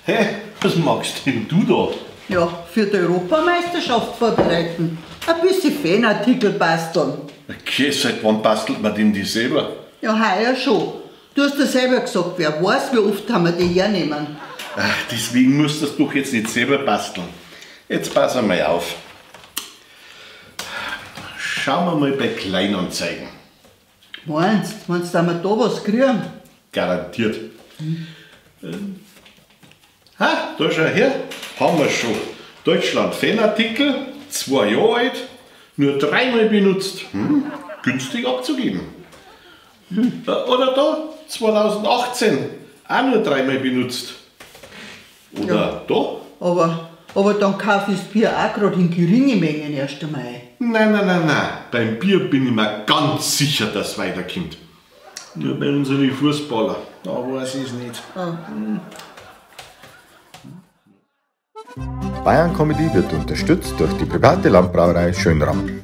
Hey, was machst denn du da? Ja, für die Europameisterschaft vorbereiten. Ein bisschen Fanartikel basteln. Okay, seit wann bastelt man denn die selber? Ja, heuer schon. Du hast ja selber gesagt, wer weiß, wie oft haben wir die hernehmen. Ach, deswegen musst du das doch jetzt nicht selber basteln. Jetzt pass einmal auf. Schauen wir mal bei Kleinanzeigen. Meinst du, dass wir da was kriegen? Garantiert. Ha, da schau her, haben wir schon. Deutschland Fanartikel, 2 Jahre alt, nur 3-mal benutzt. Günstig abzugeben. Oder da, 2018, auch nur 3-mal benutzt. Oder ja. Da? Aber dann kaufe ich das Bier auch gerade in geringen Mengen erst einmal. Nein, nein, nein, nein. Beim Bier bin ich mir ganz sicher, dass es weiterkommt. Nur bei unseren Fußballer, da weiß ich es nicht. Ah. Bayern Comedy wird unterstützt durch die private Landbrauerei Schönram.